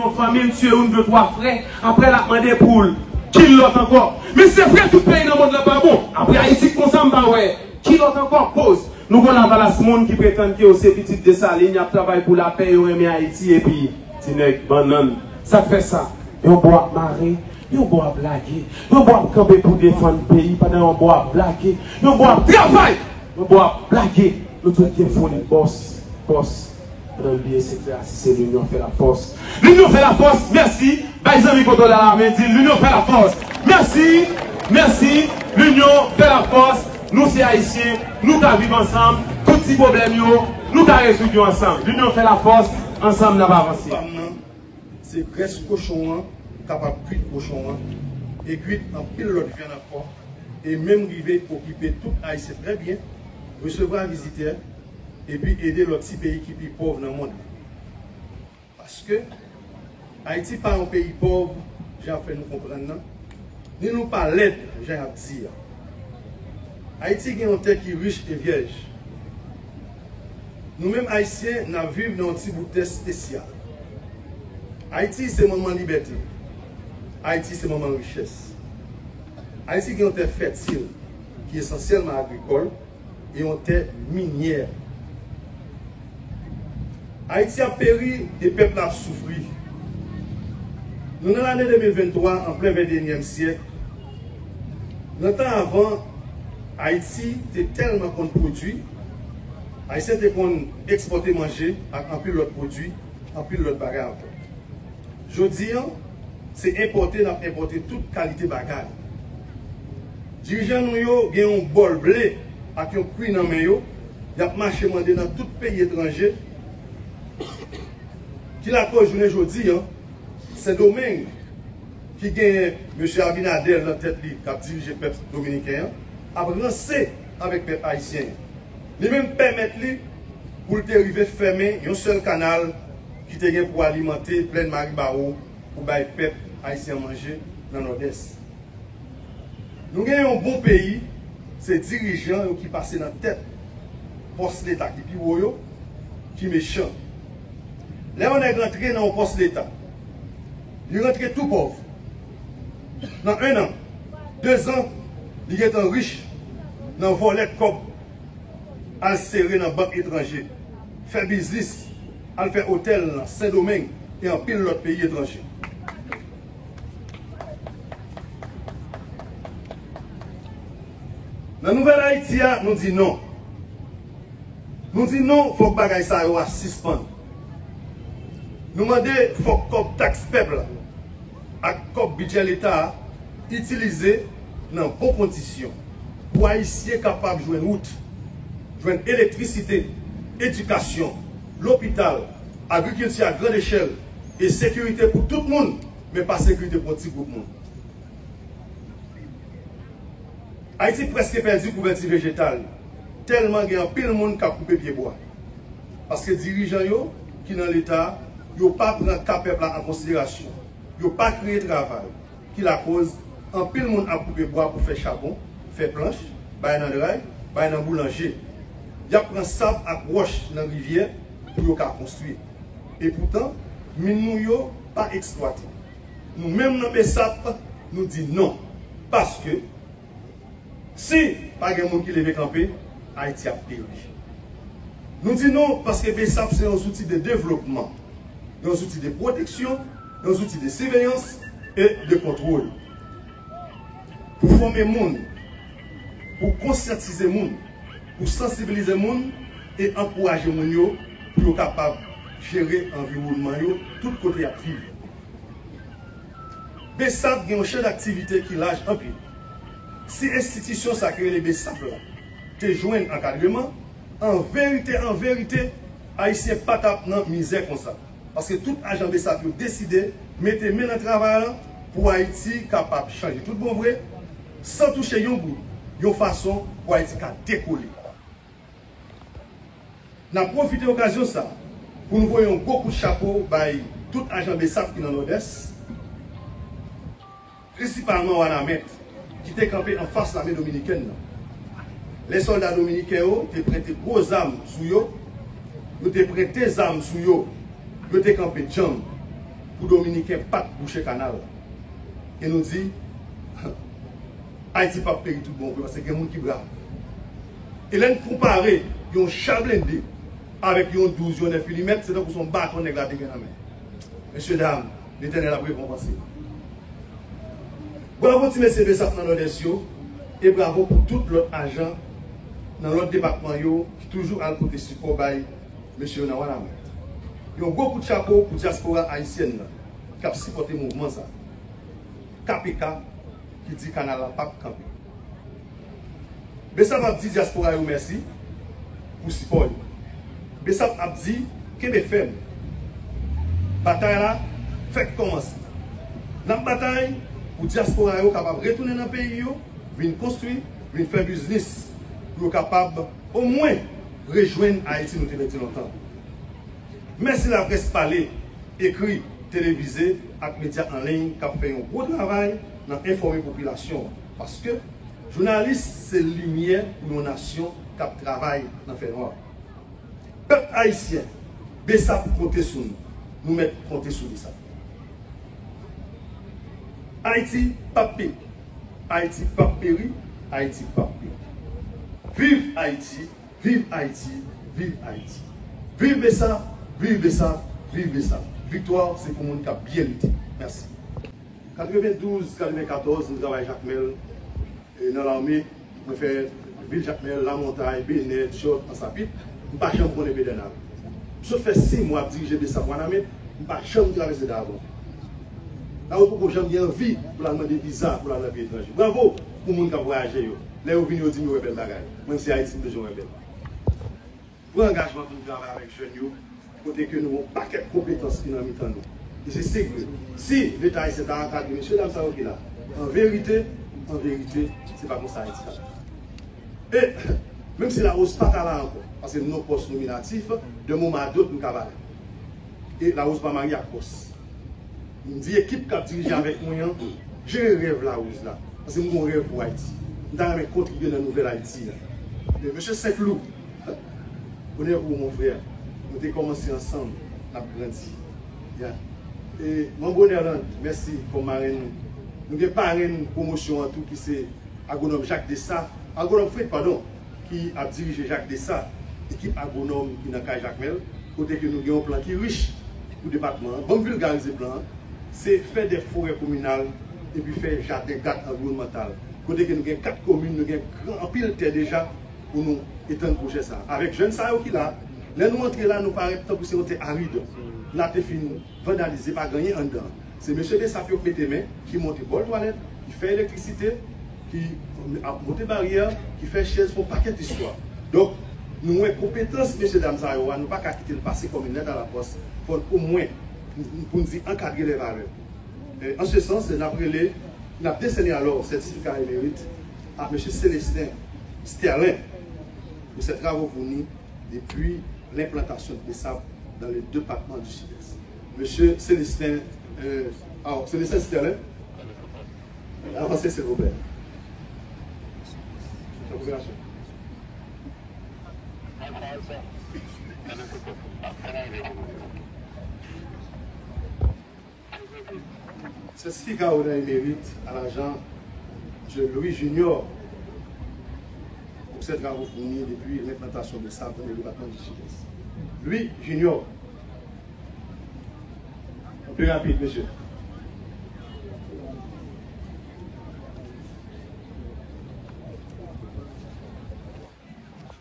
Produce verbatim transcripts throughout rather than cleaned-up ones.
yon fanmi, l tiye youn, de, twa frè. Apre, l ap mande pou l kilòt ankò. Men se vre, tout peyi nan mond lan pa bon. Apre Ayiti, konsa m pa wè kilòt ankò. Poz. Nou gon lavalas moun ki pretann ke yo se pitit Desalin, y ap travay pou lapè, yo renmen Ayiti, epi ti nèg bannann. Sa k fè sa? Yon bò ap mare, yon bò ap lage, yon bò ap kanpe pou defann peyi, pandan yon bò ap blage, yon bò ap travay, yon bò ap blage. Nou tout gen foli bòs, bòs. Ann bliye sekrè a, si se linyon fè lafòs. Linyon fè lafòs, mèsi. Bay zanmi kote w la lamen, di l linyon fè lafòs. Mèsi, mèsi. Linyon fè lafòs. Nou se Ayisyen, nou ka viv ansanm. Tout ti pwoblèm yo, nou ka rezoud yo ansanm. Linyon fè lafòs, ansanm n ap avanse. Fam nan, se grès kochon an k ap kwit kochon an e kwit anpil lòt vyann ankò, e menm rive okipe tout Ayisyen trè byen, resevwa vizitè, epi ede lòt ti peyi ki pi pòv nan mond lan. Paske Ayiti pa yon peyi pòv, jan y ap fè nou konprann nan, ni nou pa lèd, jan y ap di a. Ayiti gen yon tè ki rich e vyèj. Nou menm Ayisyen, n ap viv nan yon ti bout tè espesyal. Ayiti se manman libète. Ayiti se manman richès. Ayiti gen yon tè fètil, ki esansyèlman agrikòl, e yon tè minyè. Ayiti ap peri e pèp la ap soufri. Nou nan lane de mil venntwa, an plen venteyinyèm syèk. Nan tan avan, Ayiti te tèlman konn pwodui, Ayisyen te konn ekspòte manje ak anpil lòt pwodui, anpil lòt bagay ankò. Jodi an, se enpòte n ap enpòte tout kalite bagay. Dirijan nou yo gen yon bòl ble ak yon kwi nan men yo, y ap mache mande nan tout peyi etranje. Ki lakòz jounen jodi an, Sendomeng, ki genyen mesye Abinader nan tèt li, k ap dirije pèp dominiken an, ap ranse avèk pèp ayisyen an. Li menm pèmèt li pou l te rive fèmen yon sèl kanal ki te gen pou alimante plèn Maribawo pou bay pèp ayisyen an manje nan Nòdès. Nou gen yon bon peyi, se dirijan yo ki pase nan tèt pòs leta ki pi wo yo, ki mechan. Lè yon nèg rantre nan yon pòs leta, li rantre tou pòv. Nan en an, de zan, li gentan rich nan vòlè kòb al sere nan bank etranje, fè biznis, al fè otèl nan Sendomeng e anpil lòt peyi etranje. Nan Nouvèl Ayiti a, nou di non. Nou di non, fòk bagay sa yo a sispann. Nou mande fòk kòb taks pèp la ak kòb bidjè leta a itilize nan bon kondisyon pou Ayisyen kapab jwenn wout, jwenn elektrisite, edikasyon, lopital, agrikilti a grann echèl e sekirite pou tout moun, men pa sekirite pou yon ti gwoup moun. Ayiti prèske pèdi kouvèti vejetal, tèlman gen anpil moun k ap koupe pyebwa. Paske dirijan yo ki nan leta, yo pa pran ka pèp la an konsiderasyon. Yo pa kreye travay, ki lakòz anpil moun ap koupe bwa pou fè chabon, fè planch, bay nan dray, bay nan boulanje. Y ap pran sab ak wòch nan rivyè pou yo ka konstwi. Epoutan, min nou yo pa eksplwate. Nou menm nan BSAP, nou di non. Paske, si pa gen moun ki leve kanpe, Ayiti ap peri. Nou di non paske BSAP se yon zouti de devlopman, yon zouti de pwoteksyon, yon zouti de siveyans e de kontwòl. Pou fòme moun, pou konsyantize moun, pou sansibilize moun e ankouraje moun yo pou yo kapab jere anviwònman yo tout kote y ap viv. BSAP gen yon chan daktivite ki laj anpil. Si enstitisyon sa ki rele BSAP la te jwenn ankadreman, an verite, an verite, Ayisyen pa t ap nan mizè konsa. Paske tout ajan BSAP yo deside mete men nan travay la pou Ayiti kapab chanje tout bon vre, san touche yon goud, yon fason pou Ayiti ka dekole. N ap pwofite okazyon sa pou n voye yon gwo kout chapo bay tout ajan BSAP ki nan Nòdès, prensipalman Wanament, ki te kanpe anfas lame dominikèn nan. Lè sòlda dominiken yo te prete gwo zam sou yo, yo te prete zam sou yo, yo te kanpe djanm. pou Dominiken pa t bouche kanal. E nou di, Ayiti p ap peri tout bon vre, paske gen moun ki brav. E lè n konpare yon cha blende avèk yon douz, yon nèf milimèt, se tankou se yon baton nèg la te gen nan men. Mesye dam, Letènèl ap rekonpanse. Bravo ti mesye Besap nan Nòdès yo, e bravo pou tout lòt ajan nan lòt depatman yo ki toujou al pote sipò bay mesye yo nan Wanament. Yon gwo kout chapo pou dyaspora ayisyèn nan k ap sipòte mouvman sa. K P K ki di kanal la p ap kanpe. Besap ap di dyaspora yo mèsi pou sipò yo. Besap ap di kenbe fèm. Batay la fèk kòmanse. N ap batay pou dyaspora yo kapab retounen nan peyi yo, vin konstwi, vin fè biznis, pou yo kapab omwen rejwenn Ayiti nou te pèdi lontan. Mèsi laprès pale, ekri, televize ak medya an liy k ap fè yon gwo travay nan enfòme popilasyon an, paske jounalis se limyè pou yon nasyon k ap travay nan fènwa. Pèp ayisyen, Besap konte sou nou. Nou mèt konte sou Besap. Ayiti p ap peri. Ayiti p ap peri. Ayiti p ap peri. Viv Ayiti! Viv Ayiti! Viv Ayiti! Viv Besap! Viv Besap! Viv Besap! Viktwa se pou moun k ap byen lite. Mèsi. Katrevendouz, katrevenkatòz, m travay Jakmèl, e, nan lame. Mwen fè vil Jakmèl, Lamontay, Benè, Dyòt, Ansapit. M pa janm konnen Pedènal. M sot fè sis mwa ap dirije Besap Wanament, m pa janm travèse Davon. Lawoz poko janm gen anvi pou l al mande viza pou l al nan peyi etranje. Bravo pou moun k ap vwayaje yo. Lè yo vini, yo di m yo wè bèl bagay. Mwen, se Ayiti m bezwen wè bèl. Pran angajman pou n travay avèk jèn yo, kote ke nou gen yon pakèt konpetans ki nan mitan nou. E se segre. Si Leta ayisyen ta ankadre mesye dam sa yo ki la, an verite, an verite, se pa konsa Ayiti t ap ye. E, menm si Larose pa ka la ankò, paske m nan pòs nominatif, de moman a dòt, m ka pale. E Larose pa marye ak pòs. M di ekip k ap dirije avèk mwen an, jere rèv Larose la. Paske m gen yon rèv pou Ayiti. M ta renmen kontribye nan nouvèl Ayiti a. E mesye Senklou, onè pou ou, mon frè. Nou te kòmanse ansanm, n ap grandi. Ya. E Manbo Nerland, mèsi kòm marenn nou. Nou gen parenn pwomosyon an tou ki se Agwonòm Jacques Dessat, Agwonòm Fred, padon, ki ap dirije Jacques Dessat, ekip agwonòm ki nan kay Jakmèl, kote ke nou gen yon plan ki rich pou depatman an. Ban m vilgarize plan an, se fè de forè kominal epi fè jaden gad anviwònmantal, kote ke nou gen kat komin, nou gen gran, anpil tè deja pou nou etann pwojè sa a. Avèk jèn sa yo ki la, lè nou antre la, nou parèt tankou se yon tè arid. La te fin vandalize, pa gen anyen anndan. Se mesye Besap yo k mete men, ki monte bòl twalèt, ki fè elektrisite, ki ap monte baryè, ki fè chèz, fè yon pakèt istwa. Donk, nou wè konpetans mesye dam sa yo a, nou pa ka kite l pase kòm yon lèt a la pòs. Fò n omwen, pou n di, ankadre lè valè. E, an se sans, n ap rele, n ap desène alò sètifika emerit a mesye Célestin Sterlin pou ses travaux fournis depuis l'implantation de Besap dans le département du Sud-Est. Mesye Célestin, euh, alors, Célestin Sterlin, avansez, s'il vous plaît. Sètifika onè e merit a lajan Msye Louis Junior pou ses travaux fournis depuis l'implantation de sable dans le département du Sud-Est. Louis Junior. Anpil rapid, mesye.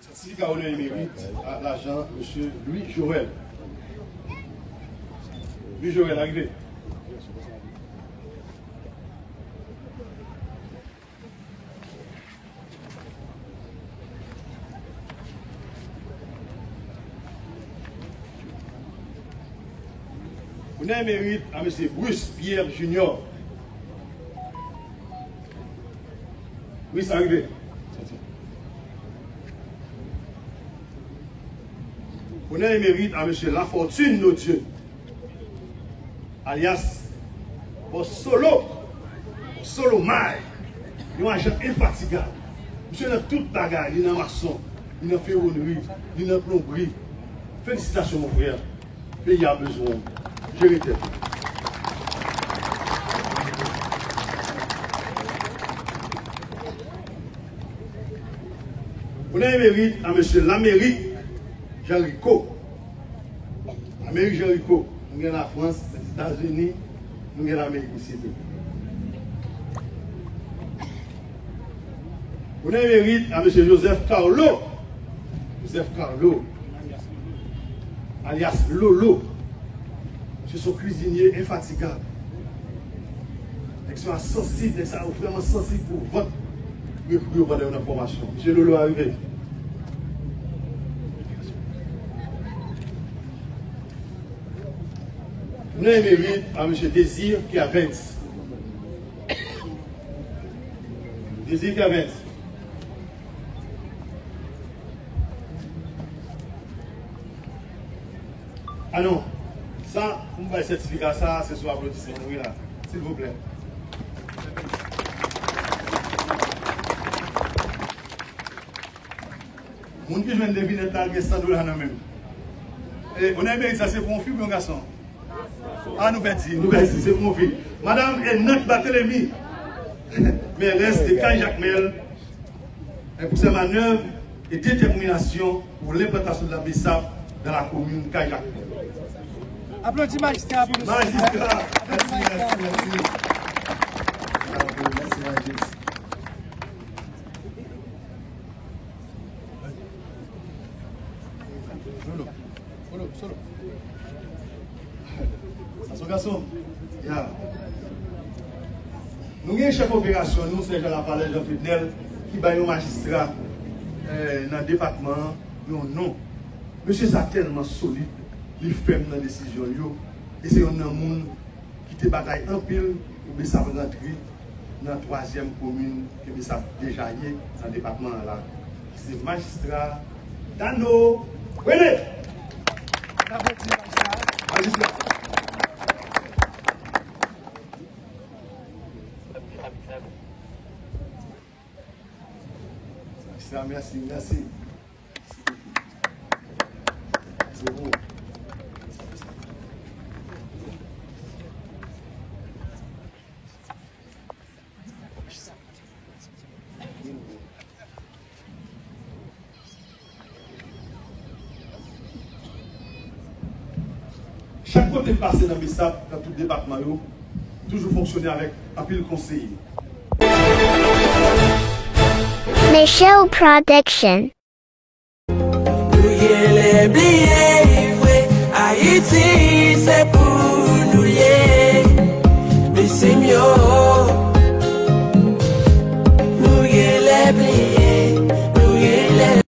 Sètifika onè e merit a lajan Msye Louis Joël. Louis Joël, arive. Onè e merit a Mesye Bruce Pierre Junior. Wi, sa rive. Onè e merit a Mesye Lafortune Nodieu, alyas Bòs Solo, Bòs Solo May, yon ajan enfatigab. Misye nan tout bagay, li nan mason, li nan fewonri, li nan plonbri. Felisitasyon, mon frè. Peyi a bezwen w. Jere tèt ou. Onè e merit a mesye Lamerik Jean Rico. Lamerik Jean Rico, nou gen Lafrans, Lèzetazini, nou gen Lamerik isi tou. Onè e merit a mesye Joseph Carlo. Joseph Carlo, alyas Lolo. Misye se yon kwizinye enfatigab. Nèg sa sansib, nèg sa yo vrèman sansib pou vant rekrut yo pandan yo nan fòmasyon. Mesye Lolo arive. Onè e merit a mesye Désir Kervens. Désir Kervens. Ah non, sa, pou m bay sètifika sa, se sou aplodisman, wi la. Silvouplè. Moun ki jwenn devinèt la, gen san dola nan men l. E, onè e merit sa, se pou yon fi oubyen yon gason? Ah, nou pèdi, nou pèdi, se pou yon fi. Madanm Enant Barthélemy, mèrès de Kay Jakmèl, pour ses manœuvres et détermination pour l'implantation de la BSAP dans la commune Kay Jakmèl. Aplodi majistra pou nou. Majistra, mèsi, mèsi, mèsi. Bravo, mèsi, majistra. Solo, solo. Sa se gason. Ya. Nou gen chèf operasyon nou, Sèjan Lavalè Jean Fednel, ki bay yon majistra, eh, nan depatman an yon non. Mesye sa tèlman solid, li fèm nan desizyon l yo, e se yonn nan moun ki te batay anpil pou BSAP rantre nan twazyèm komin ke BSAP deja ye nan depatman an la. Se majistra Dano René. Majistra. Majistra, mèsi, mèsi. Se bon. Chak kote m pase nan BSAP, nan tout depatman yo, toujou fonksyone avèk anpil konseye. Michelle Production. Nou genlè bliye vre, Ayiti se